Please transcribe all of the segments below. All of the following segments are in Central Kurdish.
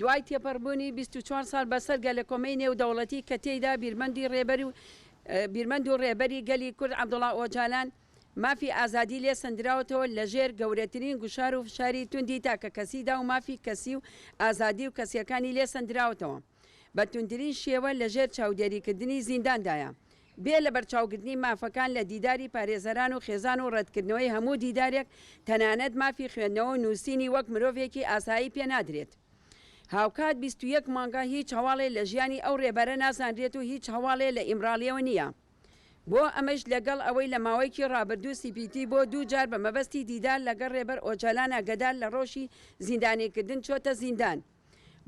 دوای تێپەڕبوونی 24 ساڵ بەسەر گەلەکۆمەی نێودەوڵەتی کە تێیدا بیرمەندی ڕێبەر و بیرمەند و ڕێبەری گەلی کورد عەبدوڵا ئۆجالان مافی ئازادی لێ سەندراوەتەوە لەژێر گەورەترین گوشار و فشاری توندی تاکەکەسیدا و مافی کەسی و ئازادی و کەسیەکانی لێ سەندراوەتەوە بە توندترین شێوە لەژێر چاودێریکردنی زینداندایە بێ لەبەرچاوگرتنی مافەکان لە دیداری پارێزەران و خێزان و ڕەتکردنەوەی هەموو دیدارێک تەنانەت مافی خوێندنەوە و نووسینی وەک مرۆڤێکی ئاسایی پێ نادرێت. هاوکات 21 مانگە هیچ هەواڵێ لە ژیانی ئەو ڕێبەرە نازانرێت و هیچ هەواڵێ لە ئیمراڵیەوە نییە. بۆ ئەمەیش لەگەڵ ئەوەی لە ماوەیەکی ڕابردوو سی پی تی بۆ دوو جار بە مەبەستی دیدار لەگەڵ ڕێبەر ئۆجالان ئاگەدار لە ڕەوشی زیندانیکردن چۆتە زیندان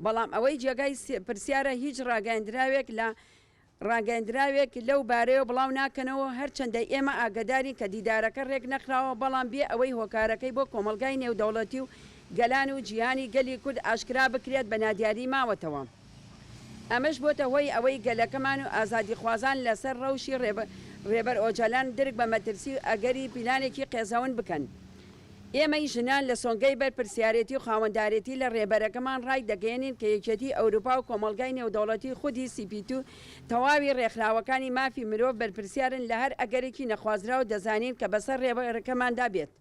بەڵام ئەوەی جێگای پرسیارە هیچ ڕاگەیەندراوێک لە ڕاگەیەندراوێک لەو بارەیەوە بڵاو ناکەنەوە، هەرچەندە ئێمە ئاگەدارین کە دیدارەکە ڕێک نەخراوە، بەڵام بێ ئەوەی هۆکارەکەی بۆ کۆمەڵگای نێودەوڵەتی و گەلان و جیهانی گەلی کورد ئاشکرا بکرێت بە نادیاری ماوەتەوە. ئەمەش بۆتە هۆی ئەوەی گەلەکەمان و ئازادیخوازان لەسەر ڕەوشی ڕێبەر ئۆجالان درک بە مەترسی و ئەگەری پیلانێکی قێزەون بکەن. ئێمەی ژنان لە سۆنگەی بەرپرسیارێتی و خاوەندارێتی لە ڕێبەرەکەمان ڕایدەگەیەنین کە یەکێتی ئەوروپا و کۆمەڵگای نێودەوڵەتی خودی سی پی تی و تەواوی ڕێکخراوەکانی مافی مرۆڤ بەرپرسیارن لە هەر ئەگەرێکی نەخوازراو دەزانین کە بەسەر ڕێبەرەکەماندا بێت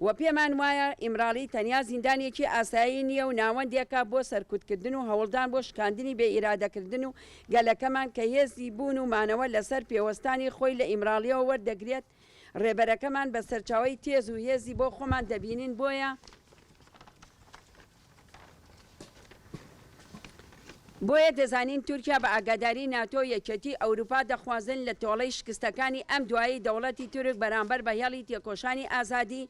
و پێمان وایە ئیمراڵی تەنیا زیندانێکی ئاسایی نییە و ناوەندێکە بۆ سەرکوتکردن و هەوڵدان بۆ شکاندنی بێ ئیرادەکردن و گەلەکەمان کە هێزی بوون و مانەوە لەسەر پێوەستانی خۆی لە ئیمراڵیەوە وەردەگرێت ڕێبەرەکەمان بە سەرچاوەی تێز و هێزی بۆ خۆمان دەبینین بۆیە بۆیە دەزانین تورکیا بە ئاگاداری ناتۆ و یەکێتی ئەوروپا دەخوازن لە تۆڵەی شکستەکانی ئەم دوایی دەوڵەتی تورک بەرامبەر بە هێڵی تێکۆشانی ئازادی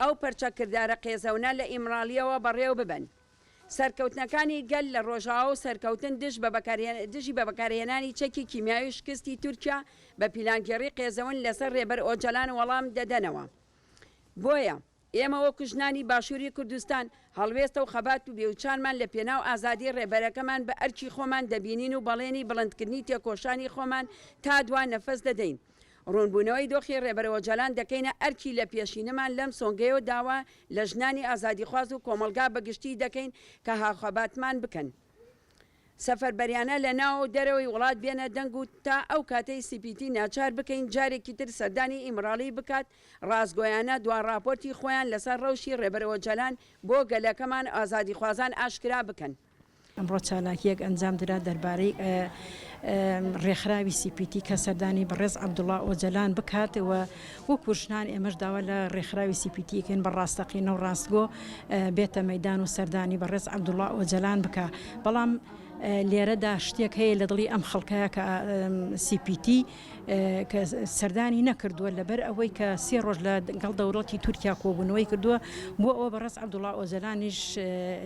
ئەو پەرچەکردارە قێزەونە لە ئیمراڵیەوە بەڕێوە ببەن. سەرکەوتنەکانی گەل لە ڕۆژاوا و سەرکەوتن دژ بە دژی بە بەکارهێنانی چەکی کیمیاوی و شکستی تورکیا بە پیلانگێڕی قێزەون لەسەر ڕێبەر ئۆجەلان وەڵام دەدەنەوە. بۆیە ئێمە وەکو ژنانی باشووری کوردستان هەڵوێستە و خەبات و بێوچانمان لە پێناو ئازادی ڕێبەرەکەمان بە ئەرکی خۆمان دەبینین و بەڵێنی بڵندکردنی تێکۆشانی خۆمان تا دوا نەفەس دەدەین. ڕوونبوونەوەی دۆخی ڕێبەر ئۆجالان دەکەینە ئەرکی لەپێشینەمان، لەم سۆنگەیەوە داوا لە ژنانی ئازادیخواز و کۆمەڵگا بە گشتی دەکەین کە هاوخەباتمان بکەن. سەفەربەریانە لە ناوە و دەرەوەی وڵات بێنە دەنگ و تا ئەو کاتەی سی پی تی ناچار بکەین جارێکی تر سەردانی ئیمراڵی بکات ڕاستگۆیانە دوا ڕاپۆرتی خۆیان لەسەر ڕەوشی ڕێبەر ئۆجالان بۆ گەلەکەمان ئازادیخوازان ئاشکرا بکەن. ئەمڕۆ چالاکییەک ئەنجامدرا دەربارەی ڕێکخراوی سی پی تی کە سەردانی بەڕێز عەبدوڵا ئۆجەلان بکات و وەکو ژنان ئێمەش داوا لە ڕێکخراوی سی پی تی کەین بە ڕاستەقینە و ڕاستگۆ بێتە مەدان و سەردانی بەڕێز عەبدوڵا ئۆجەلان بکە بەڵام لێرەدا شتێک هەیە لە دڵی ئەم خەڵکەیە کە سی پی تی کە سەردانی نەکردووە لەبەر ئەوەی کە سێ ڕۆژ لە گەڵ دەوڵەتی تورکیا کۆبوونەوەی کردووە بۆ ئەوە بەڕێز عەبدوڵا ئۆجەلانیش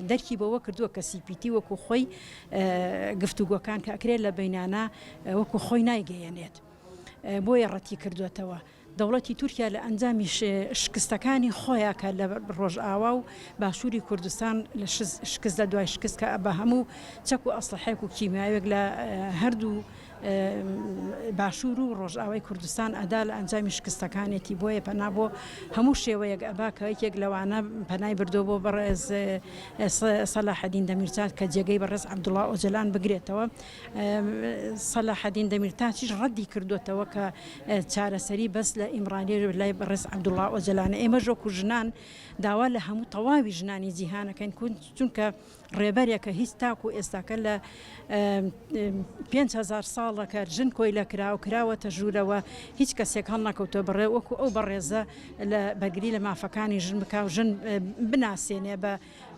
دەرکی بەوە کردووە کە سی پی تی وەکو خۆی گفتوگۆکان کە ئەکرێت لە بینانە وەکو خۆی نایگەیەنێت بۆیە ڕەتی کردوێتەوە. دەوڵەتی تورکیا لە ئەنجامی شکستەکانی خۆیان کە لە ڕۆژئاوا و باشووری کوردستان لە شکست لە دوای شکست کە بە هەموو چەک و ئەسلحێک و کیمیاوێک لە هەردوو باشوور و ڕۆژئاوای کوردستان ئەدا لە ئەنجامی شکستەکانێتی بۆیە پەنا بۆ هەموو شێوەیەک ئەبا کە یەکێک لەوانە پەنای بردووە بۆ بەڕێز سەلاحەدین دەمیرتاش کە جێگەی بەڕێز عەبدوڵا ئۆجەلان بگرێتەوە سەلاحەدین دەمیرتاشیش ڕەدی کردوێتەوە کە چارەسەری بەس لە ئیمرالی لای بەڕێز عەبدوڵا ئۆجەلانە ئێمەش وەکو ژنان داوا لە هەموو تەواوی ژنانی جیهانەکەین چونکە ڕێبەرێکە هیچ تاکو ئێستاکە لە 5هزار ساڵە کە ژن کۆیلە کرا و کراوەتە ژوورەوە هیچ کەسێک هەڵنەکەوتووە بڕێ وەکو ئەو بەڕێزە لە بەرگری لە مافەکانی ژن بکا و ژن بناسێنێ بە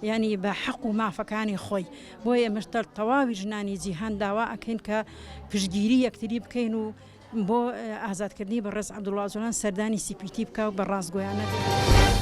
ینی بە حەق و مافەکانی خۆی بۆیە ئێمەش تەواوی ژنانی جیهان داوا ئەکەین کە پشتگیری یەکتری بکەین و بۆ ئازادکردنی بەڕێز عەبدوڵا ئۆجالان سەردانی سی پی تی بکا و بە ڕاستگۆیانە بێت.